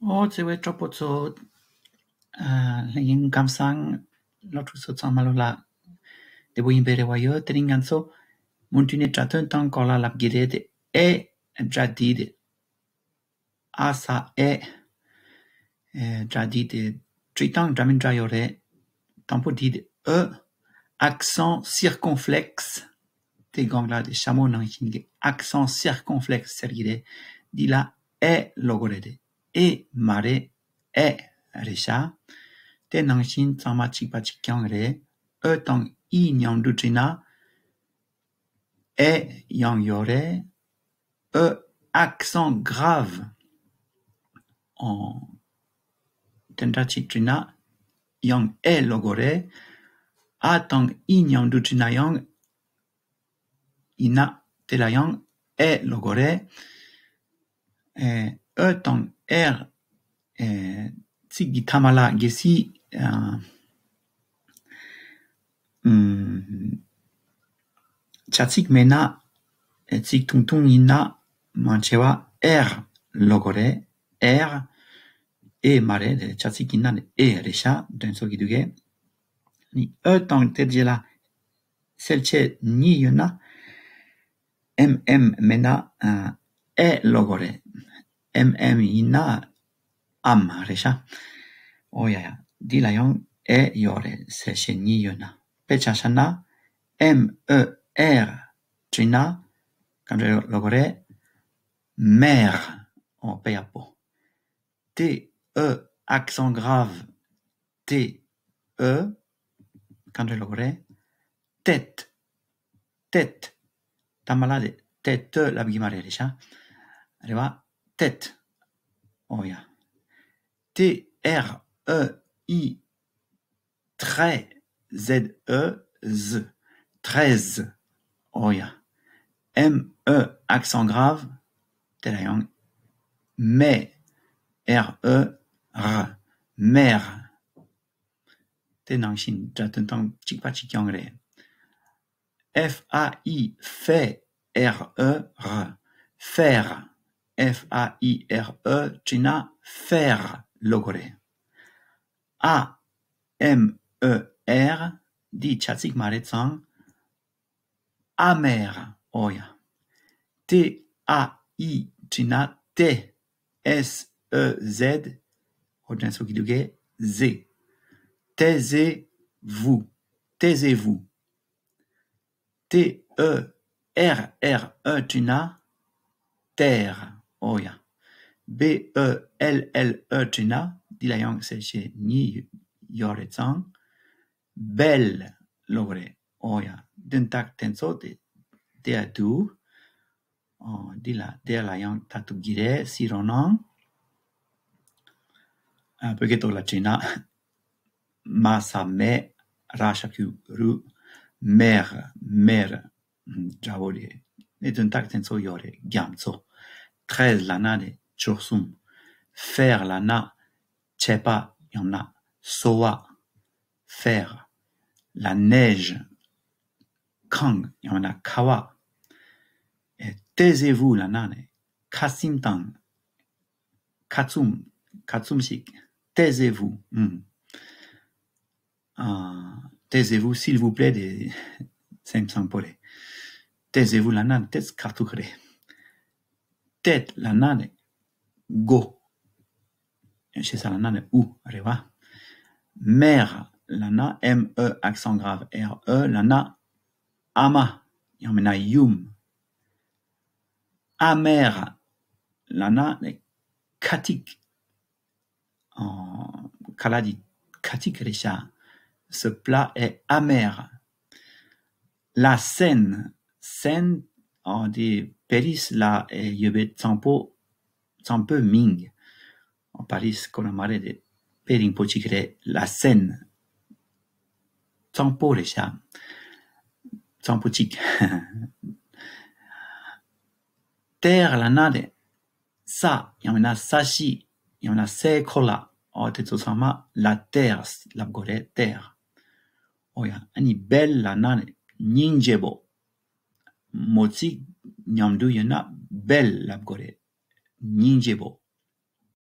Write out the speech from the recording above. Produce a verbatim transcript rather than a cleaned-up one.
ཨོ་བརྩེ་བའི་གྲོགས་པོ་ཚོ། ཨ། ལྷན་རྒྱས་ཁམས་བཟང་། སློབ་ཕྲུག་ཚོ་ཚང་མ་ལོ་ལ་བདེ་པོ་ཡིན་པའི་རེ་བ་ཡོད། དེ་རིང་ང་ཚོ་མུ་མཐུད་ནས་སྒྲ་དོན་དང་གོ་ལ་ལབ་ཀྱི་རེད་དེ། ཨེ་སྒྲ་འདི་དེ། ཨ་ས་ཨེ། ཨེ། སྒྲ་འདི་དེ་བྲིས་སྟངས་འདྲ་མི་འདྲ་ཡོད་རེད། དང་པོ་འདི་དེ་ཨོ། accent circonflexe། དེ་སྒང་ལ་དེ་ཞྭ་མོ་ནང་བཞིན་གྱི་accent circonflexe ཟེར་གྱི་རེད། འདི་ལ་ཨེ་ལབ་དགོས་རེད་དེ། ཨེ་མ་རེད། ཨེ་རེད་ཤག་དེ་ནང་བཞིན་གཙང་མ་གཅིག་པ་གཅིག་རྐྱང་རེད། ཨོ་དང་ཨི་མཉམ་དུ་བྲིས་ན་ཨེ་ཡང་ཡོད་རེད། ཨོ་accent grave། ཨོ། དེ་འདྲ་ཅིག་བྲིས་ན་ཡང་ཨེ་ལབ་དགོས་རེད། ཨ་དང་ཨི་མཉམ་དུ་བྲིས་ན་ཡང་ཡིན་ན་དེ་ལ་ཡང་ཨེ་ལབ་དགོས་རེད། ཨེ། ཨོ་དང་ཨེ། ཨེ། ཚིག་གི་མཐའ་མ་ལ་གལ་སྲིད། ཨ། ཨུམ། བྱ་ཚིག་མེད་ན། ཨེ། ཚིག་ཐུང་ཐུང་ཡིན་ན་མང་ཆེ་བ་ཨེར་ལབ་དགོས་རེད། ཨེར། ཨེ་མ་རེད། བྱ་ཚིག་ཡིན་ན་ནི་ཨེ་རེད་ཤག་དྲན་གསོ་གི་འདུག་གས། ནི་ཨོ་དང་དེ་རྗེས་ལ་གསལ་བྱེད་གཉིས་ཡོད་ན། ཨེམ་ཨེམ་མེད་ན། ཨ། ཨེ་ལབ་དགོས་རེད། ཨེམ་ཨེམ་ཡིན་ན་ཨམ་རེད་ཤག་ཨོ་ཡ་ཡ། འདི་ལ་ཡང་ཨེ་ཡོད་རེད། གསལ་བྱེད་གཉིས་ཡོད་ན། དཔེ་ཆ་བཞག་ན་ཨེམ་ཨོ་ཨེར་བྲིས་ན་ག་འདྲ་ལབ་དགོས་རེད། མེར། ཨོ་དཔེ་ཡག་པོ། ཏེ་ཨོ་accent grave། ཏེ་ཨོ། ག་འདྲ་ལབ་དགོས་རེད། ཏེད། ཏེད། ད་མ་ལ་དེ་ཏེད་ཏོ་ལབ་གི་མ་རེད། རེད་ཤག་རེད་བ། ཏེད། ཨོ་ཡ། ཏེ་ཨེར་ཨོ་ཨི། ཏྲེ། ཟེད་ཨོ་ཟི། ཏྲེ་ཟི། ཨོ་ཡ། ཨེམ་ཨོ་accent grave། དེ་ལ་ཡང་མེ། ཨེར་ཨོ་ར། མེར། དེ་ནང་བཞིན་སྒྲ་དོན་དང་གཅིག་པ་གཅིག་རྐྱང་རེད། ཨེཕ་ཨ་ཨི་ཧྥེ། ཨེར་ཨོ་ར། ཧྥེར། ཨེཕ་ཨ་ཨི་ཨེར་ཨོ་བྲིས་ན་ཧྥེར་ལབ་དགོས་རེད། ཨ་ཨེམ་ཨོ་ཨེར། འདི་བྱ་ཚིག་མ་རེད་ཙང་། ཨ་མེར། ཨོ་ཡ། ཏེ་ཨ་ཨི་བྲིས་ན་ཏེ། ཨེས་ཨོ་ཟེད། ཨོ་དྲན་གསོ་གི་འདུག་གས། ཟེ། Taisez-vous. Taisez-vous. ཏེ་ཨོ་ཨེར་ཨེར་ཨོ་བྲིས་ན་ཏེར། ཨོ་ཡ། བེ་ཨོ་ཨེལ་ཨེལ་ཨོ་བྲིས་ན། འདི་ལ་ཡང་གསལ་བྱེད་གཉིས་ཡོད་རེད་ཙང་། བེལ་ལབ་དགོས་རེད། ཨོ་ཡ། དོན་དག་དེ་ཚོ་དེ་དེ་ཡ་འདུག་ཨོ། འདི་ལ་དེ་ལ་ཡང་ལྟ་ཐུབ་ཀྱི་རེད། གཟིགས་རོགས་གནང་། ཨ། བོད་སྐད་ཐོག་ལ་བྲིས་ན། མ་ས་མེ། ར་ཞབས་ཀྱུ་རུ། མེར། མེར། འདྲ་བོ་རེད། གནད་དོན་རྟགས་དེ་ཚོ་ཡོད་རེད། རྒྱ་མཚོ། ཏྲེ་ཟི་ལབ་ན་ནི་བཅུ་གསུམ། ཧྥེར་ལབ་ན་བྱེད་པ་ཡང་ན་གསོ་བ། ཧྥེར། ལ་ནེ་ཇི། གངས་ཡང་ན་ཁ་བ། ཨེ། ཏེ་ཟེ་བུ་ལབ་ན་ནི་ཁ་སིམ་དང་། ཁ་བཙུམ། ཁ་བཙུམ་ཞིག་ཏེ་ཟེ་བུ། ཨུམ། ཨ། ཏེ་ཟེ་བུ་སིལ་བུ་པླེ་དེ་སེམས་བཟང་པོ་རེད། ཏེ་ཟེ་བུ་ལབ་ན་ཏེ་ཁ་ཐུག་རེད། ཏེད་ལབ་ན་ནི་སྒོ། ཞེ་ས་ལབ་ན་ནི་དབུ་རེད་བ། མེར་ལབ་ན་M E accent grave R E ལབ་ན་ཨ་མ་ཡང་མིན་ན་ཡུམ། ཨ་མེར་ལབ་ན་ནི་ཁ་ཐིག་ཨ། ཁ་ལག་འདི་ཁ་ཐིག་རེད་ཤག Ce plat est amer. La Seine. Seine ཨ། འདི་པེ་རིས་ལ་ཡོད་པའི་གཙང་པོ། གཙང་པོའི་མིང་། པེ་རིས་ཁོ་ན་མ་རེད་དེ། དཔེ་རིང་པོ་གཅིག་རེད། La Seine. གཙང་པོ་རེད་ཤག་གཙང་པོ་གཅིག Terre ལབ་ན་དེ། ས་ཡང་མིན་ན་ས་གཞི་ཡང་མིན་ན་སའི་གོ་ལ། ཨོ་དེ་ཚོ་ཚང་མ་la terre ལབ་དགོས་རེད། terre. ཨོ་ཡ། ཨ་ནི་belle ལབ་ན་ནི་སྙིང་རྗེ་པོ། མོ་ཚིག་མཉམ་དུ་ཡོད་ན་belle ལབ་དགོས་རེད། སྙིང་རྗེ་པོ།